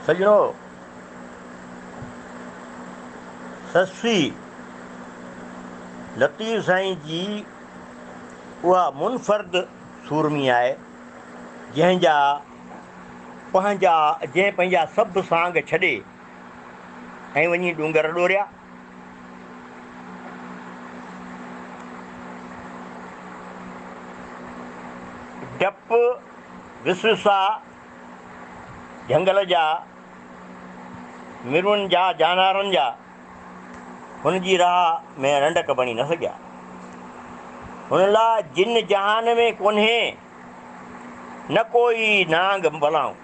سڄڻو! سسئي لطيف سائين جي اها منفرد سورمي آهي، جنهن جا پنهنجا جنهن پنهنجا سڀ سانگ ڇڏي ۽ وڃي ڏونگر ڏوريا. ڊپ، وسوسا، جهنگل جا، مرون جا، جانارن جا هن جي راهه ۾ رنڊڪ بڻي نه سگهيا. هن لاء جن جهان ۾ ڪونهي، نه ڪو ئي نانگ بلائون.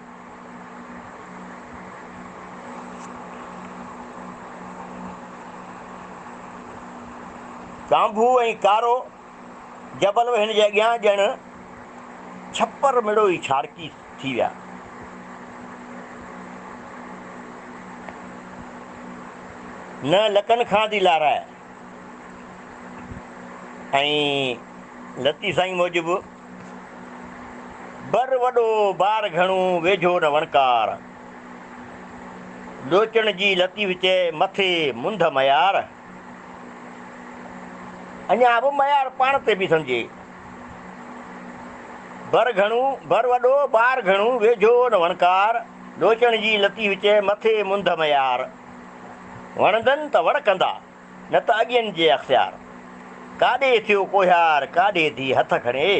ڪانڀو ۽ ڪارو جبل به هن جي اڳيان ڄڻ ڇپر مڙوئي ڇاڙڪي ٿي ويا. نه لڪن کان ٿي لارائي ۽ لطيف سائين موجب بر وڏو بار گهڻو ويجهو نه وڻڪار. لوچڻ جي لطيف چئي مٿي منڌ ميار. اڃا به ميار پاڻ تي پئي سمجهي. بر گهڻو، بر وڏو، بار گهڻو، ويجهو نه وڻڪار، لوچڻ جي لطيف چئي، مٿي منڌ ميار. وڻندن ته وڙ ڪندا، نه ته اڳين جي اختيار. ڪاڏي ٿيو ڪوهيار، ڪاڏي ٿي هٿ کڻي.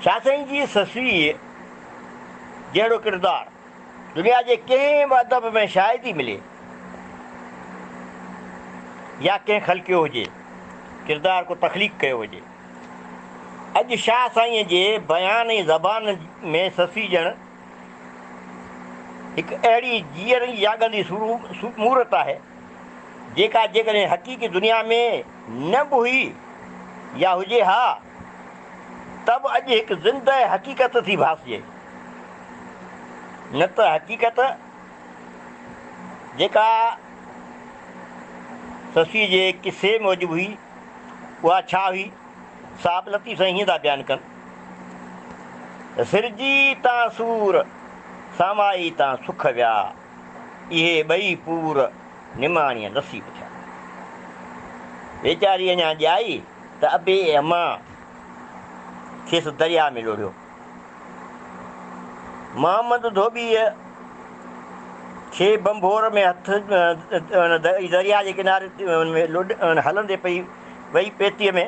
شاهه سائين جي سسئيء جهڙو ڪردار. دنيا جي ڪنهن به ادب ۾ شايد ئي ملي يا ڪنهن خلقيو هجي، ڪردار ڪو تخليق ڪيو هجي. اڄ شاهه سائينء جي بيان ۽ زبان ۾ سسي ڄڻ هڪ اهڙي جيئري جاڳندي مورت آهي، جيڪا جيڪڏهن حقيقي دنيا ۾ نه به هئي يا هجي ها ته به اڄ هڪ زنده حقيقت ٿي ڀاسجي. نه ته حقيقت جيڪا سسئي جي قصي موجب هئي، اها ڇا هئي، سا به لطيف سائين هيئن ٿا بيان ڪن ته سرجي تان سور، سامائي تان سک ويا، اهي ٻئي پور نماڻيء نصيب ٿيا. ويچاري اڃا ڄائي ته ابي ۽ امان کيس درياء ۾ لوڙهيو. محمد ڌوٻيء کي ڀنڀور ۾ هٿ درياء جي ڪناري هلندي پئي وئي پيتيء ۾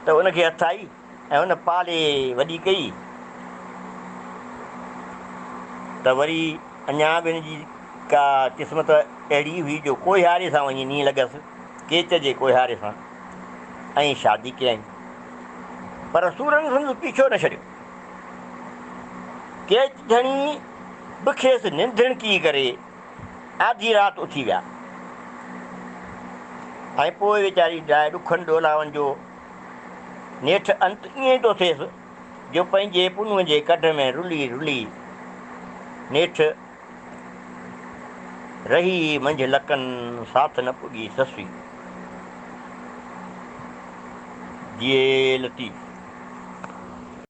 ته ان کي هٿ آئي ۽ ان پالي وڏي ڪئي ته وري اڃا به هن جي ڪا قسمت اهڙي هئي جو ڪوهياري سان وڃي نينهن لڳس، ڪيچ جي ڪوهياري سان ۽ شادي ڪيائين. پر سورن سندس پيڇو نه ڇڏيو. ڪيچ ڌڻي به کيس ننڌڻڪي ڪري آڌي رات اٿي ويا ۽ پوء ويچاري لاء ڏکن ڏولاون جو نيٺ انت ائين ٿو ٿئيس جو پنهنجي پنهونء جي ڪڍ ۾ رلي رلي نيٺ رهي منجهه لڪن ساٿ نه پڳي سسئي. جيئي لطيف.